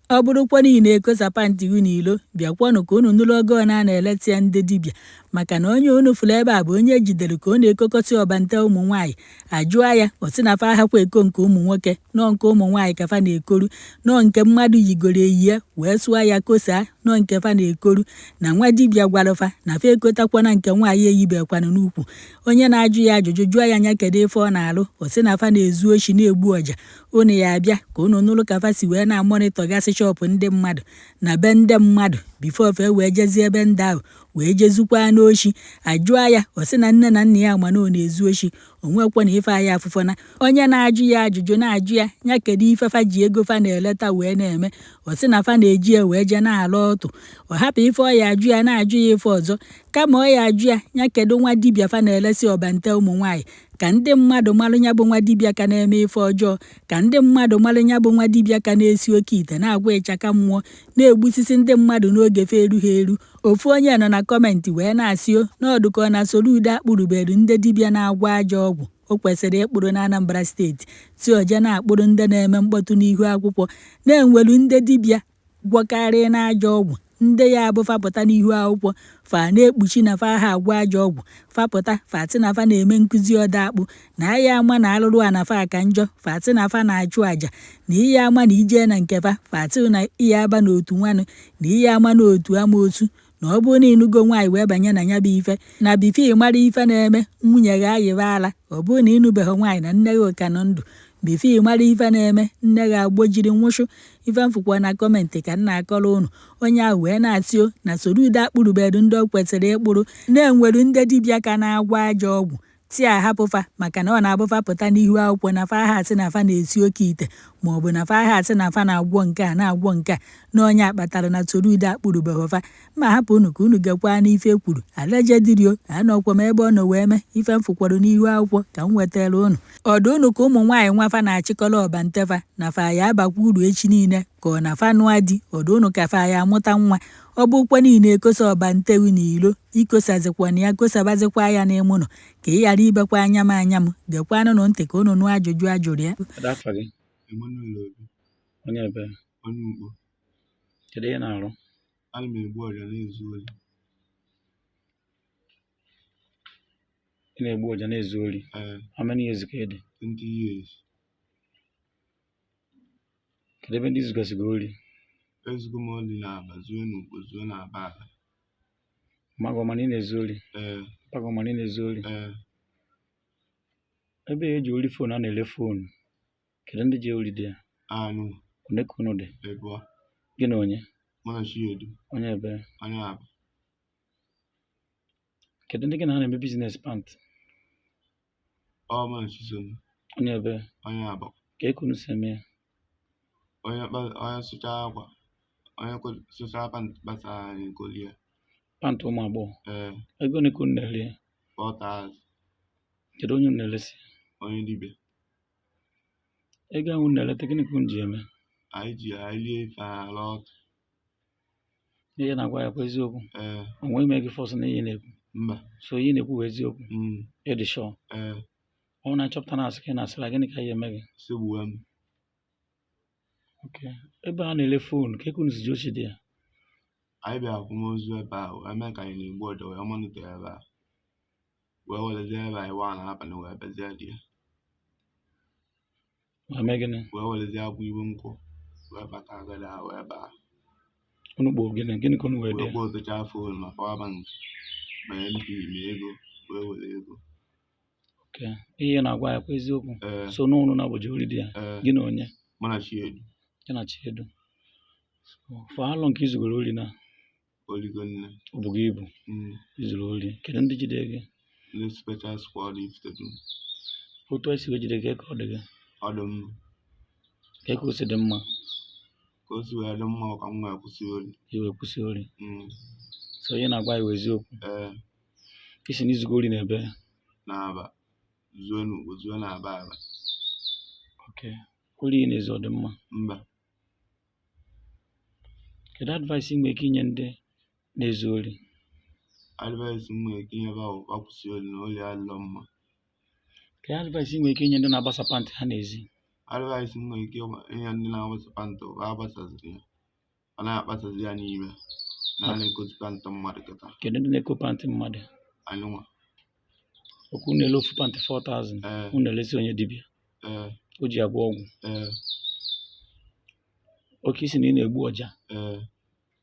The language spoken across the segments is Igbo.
Ọ bụrụkwa na ị na-ekosa pantị gị n'ilo, bịakwanụ ka unu nụrụ ogo na a na-eleta ya ndị dibịa, maka na onye unu fụrụ ebe a bụ onye ejidere ka ọ na-ekokọta ọbante ụmụ nwaanyị. Ajụọ ya, ọ sị na fa ahakwa eko nke ụmụ nwoke, nọọ nke ụmụ nwaanyị ka fa na-ekoru, nọọ nke mmadụ yigoro eyie wee sụọ ya kosaa, nọọ nke fa na-ekoru. Na nwa dibịa gwara fa na fa ekotakwana nke nwaanyị eyibekwanụ n'ukwu. Onye na-ajụ ya ajụjụ jụọ ya anya kedu ife ọ na-alụ, ọ sị na fa na-ezu oshi na-egbu ọja. Unu ya abịa ka unu nụrụ ka fa si wee na-amonitor gasị shop ndị mmadụ na be ndị mmadụ before fa wee jezie ebe ndị ahụ wee jezukwa n'oshi. Ajụọ ya, ọ sị na nne na nna ya ma na ọ na-ezu oshi, o nwekwa na ife aya afụfọna. Onye na-ajụ ya ajụjụ na-ajụ ya ya kedu ife fa ji ego fa na-eleta wee na-eme, ọ sị na fa na-eji ya wee jee na-alụ ọtụ. Ọ hapụ ife ọ ya ajụ ya na-ajụ ya ife ọzọ, kama ọ ya ajụ ya ya kedu nwa dibịa fa na-elesi ọbante ụmụ nwaanyị, ka ndị mmadụ malụ ya bụ nwa dibịa ka na-eme ife ọjọọ, ka ndị mmadụ malụ ya bụ nwa dibịa ka na-esi oke ite na-agwa ịchaka mmụọ na-egbusisi ndị mmadụ n'oge fa erughị eru. Ofu onye nọ na comment wee na-asị o n'ọdụ ka ọ na Soludo akpụrụberu ndị dibịa na-agwọ ajọ ọgwụ o kwesịrị ịkpụrụ na Anambra Steeti, si oje na-akpụrụ ndị na-eme mkpọtụ n'ihu akwụkwọ. Na-enwelu ndị dibịa gwọkarị na ajọ ọgwụ, ndị ya abụ fapụta n'ihu akwụkwọ fa na-ekpuchi na fa ha agwọ ajọ ọgwụ, fapụta fa sị na fa na-eme nkụzi ọda akpụ na aya ama na alụrụ a na fa ka njọ, fa sị na fa na-achụ àjà na ihe ama na ijee na nke fa, fa sị na ihe aba n'otu nwanụ na ihe ama n'otu amoosu, na ọ bụrụ na ịnụgo nwaanyị wee banye na ya bụ ife na before ị mara ife na-eme nwunye gị ayịba ala. Ọ bụrụ na ịnụbeghị nwaanyị na nne gị ka nọ ndụ, before ị mara ife na-eme nne gị agbojiri nwụsụ. Ife mfụkwa na comment ka m na-akọrọ unu. Onye ahụ wee na-asị o na Soludo akpụrụberu ndị o kwesịrị ịkpụrụ, na-enwelu ndị dibịa ka na-agwọ ajọ ọgwụ ti ahapụfa, maka na ọ na-abụfa pụta n'ihu akwụkwọ na fa ha asị na fa na-esi oke ite, maọbụ na fa ha asị na fa na-agwọ nke a na-agwọ nke a, na onye akpatara na Soludo akpụrụbeghị fa. Ma hapụ unu ka unu gekwa n'ife kwuru allegedly o anọkwa m ebe ọ nọ wee mee ife m fụkwara n'ihu akwụkwọ ka m wetara unu. Ọdụ unu ka ụmụ nwaanyị nwa fa na-achịkọrọ ọbante fa na fa ya abakwa uru echi niile, ka ọ na fa nụa di, ọdụ unu ka fa ya amụta nwa. Ọ bụkwa niile ekosa ọbante n'ilo, ikosazikwana ya kosabazikwa ya n'ime ụlọ ka ị ghara ibekwa anya m anya m. Gekwanụnụ ntị ka unu nụ ajụjụ a jụrụ ya. Kedu afa gị? Emmanuel Obi. Onye ebe? Onye Ukpo. Kedu ihe ị na-arụ? Ana m egbu ọja na-ezu ori. Ị na-egbu ọja na-ezu ori? Ee. How many years ka ị dị? 20 years. Kedu ebe ndị zugasigo ori? Ezugo m ori na Aba, zuo n'Ukpo, zuo na Aba Aba. Mma gị ọ ma na ị na-ezu ori? Ee. Papa gị ọ ma na ị na-ezu ori? Ee. Ebe eji ori phone, a na-ele phone, kedu ndị ji ori dị ya? Anụ. One ka unu dị? Ebụọ. Gị na onye? Mụ na Chiedu. Onye ebe? Onye Aba. Kedu ndị gị na ha na-eme business pant? Ọ mụ na Chisom. Onye ebe? Onye Aba. Ka eke unu si eme ya? Onye onye sụchaa akwa, onye sụchaa pant gbasara anyị nkoli ya. Pant ụmụ agbọghọ? Ee. Ego ole ka unu na-ere ya? 4000. Kedu onye unu na-eresi? Onye dibịa. Ego ahụ unu na-eleta, gịnị ka unu ji eme? Anyị ji anyị lie ife ala ọtụ. Ihe na-agwa ya kwa eziokwu? Ee. O nweghị ime gị force na ihe ị na-ekwu? Mba. So ihe ị na-ekwu bụ eziokwu? Mm. Ị dị sure? Ee. Ọ bụrụ na achọpụta na asị ka ị na-asịla, gịnị ka ihe eme gị? Sigbuwe m. Okay. Ebe a na-ele phone, ka eke unu si ji ochi dị ya? Anyị bịara akwamozu ebe a wee mee ka anyị na-egbu ọja wee monitor ebe a wee werezie ebe anyị waa n'abalị wee bezie dị ya. Wee mee gịnị? Wee werezie akwụ iwe nkwụ wee bata agada a wee baa. Unu kpoo gịnị? Gịnị ka unu wee dị wee ya? kpọtụchaa phone ma power bank ma MP ma ego wee were ego. Okay. Ihe ị na-agwa ya kwa eziokwu? Ee. So n'ụnụ na-abụji ori dị ya? Ee. Gị na onye? Mụ na Chiedu. Gị na Chiedu. So for how long ka ị zugoro ori na? Oligo nne. Ọ bụghị ibu? Izuru ori, kedu ndị jide gị? Ndị special squad Ifitedunu. Otu esi wee jide gị, ka ọ dị gị? Ọ dị mma. Ka ka o si dị mma? Ka o si wee dị mma ka m wee kwụsị ori. I wee kwụsị ori? Mm. So ihe na-agwa ya bụ eziokwu? Ee. Isi na izugo ori na ebe? Na-Aba, zuo n'Ukpo, zuo na Aba Aba. Okay. Ori ị na-ezu, ọ dị mma? Mba. Kedu advice ị nwere ike inye ndị na-ezu ori? Advice m nwere ike inye bụ ka kwụsị ori, na ori adịrọ mma. Kedu advice ị nwere ike inye ndị na-agbasa pantị ha n'ezi? Advice m nwere ike inye ndị na-agbasa pantị bụ agbasaziri ya. Ọ na-akpasazi ya n'ime na a na-ekozi pantị mmadụ kịta. Kedu ndị na-eko pantị mmadụ? Anyị nwa. Okwu unu ele ofu pantị 4000? Ee. Unu elesi onye dibịa? Ee. O ji agwọ ọgwụ? Ee. Oke isi na ị na-egbu ọja? Ee.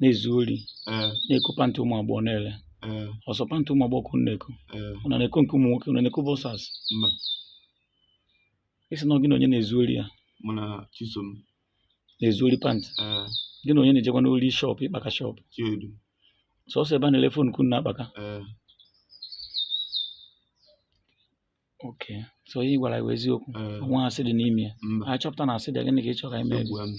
Na-ezu ori? Ee. Na-eko pantị ụmụ agbọghọ na-ele? Ee. Ọsọ pantị ụmụ agbọghọ ka unu na-eko? Ee. Unu na-eko nke ụmụ nwoke? Unu na-eko boxers? Mba. Isi na gị na onye na-ezu ori ya? Mụ na Chisom. Na-ezu ori pantị? Ee. Gị na onye na-ejekwa n'ori shop, ịkpaka shop? Chiedu. Sọsọ ebe a na-ele phone ka unu na-akpaka? Ee. Okay, so ihe ị gwara ya bụ eziokwu? Ee. Onwe asị dị n'ime ya? Mba. Anyị chọpụta na asị dị, gịnị ka ị chọrọ ka anyị mee gị? Egbuo m.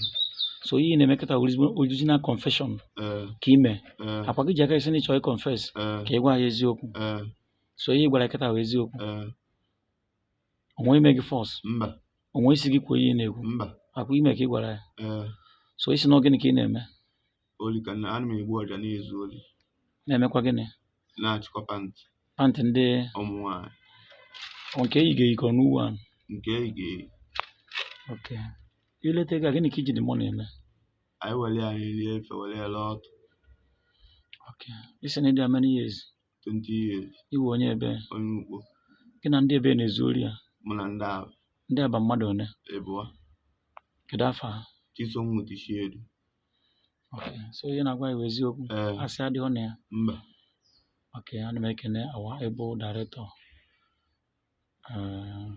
So ihe ị na-eme kịta bụ original confession? Ee. Ka ime? Ee. Akwa gị ji aka isi na ị chọrọ confess? Ee. Ka ị gwa ya eziokwu? Ee. So ihe ị gwara ya kịta bụ eziokwu? Ee. Onwe ime gị force? Mba. Onwe isi gị kwuo ihe ị na-ekwu? Mba. Akwa ime ka ị gwara ya? Ee. So isi na ọ gịnị ka ị na-eme? Oli ka na ana m egbu ọja, na-ezu oli. Na-emekwa gịnị? Na-achịkọ pantị. Pantị ndị? Ụmụ nwaanyị. Ọ nke eyi ga-eyikọ n'uwe ahụ? Nke eyi ga-eyi. Okay, ileta ego a, gịnị ka iji dị mọ na-eme? Anyị were ya, anyị rie efe, were ya lee ọtụ. Okay, isi na ịdị how many years? 20 years. Iwe onye ebe? Onye Ukpo. Gị na ndị ebe na-ezu ori ya? Mụ na ndị ahụ. Ndị aba mmadụ one? Ịbụọ. Kedu afa ha? Chisom nweta Chiedu. Okay, so ihe na-agwa ya bụ eziokwu? Ee. Asị adịghọ na ya? Mba. Okay, ana m ekene our able director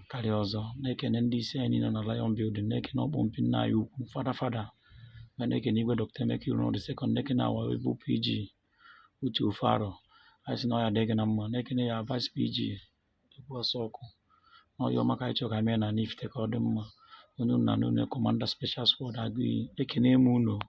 karịa ọzọ, na-ekene ndị isi anyị niile na Lion Building, na-ekene ọkpọ mpi nna anyị ukwu, fada fada, ma na-ekene igwe Dr. Emeka Irono the second, na-ekene our able PG Uche Ofearọ, anyị sị na ọ ya adịghị na mma, na-ekene ya vice PG Ekwu Ọsọkụ na ọya ọma ka anyị chọrọ ka anyị mee na Nifite ka ọ dị mma. Onye unu na unu, Commander Special Squad Agụiyi, ekene m unu.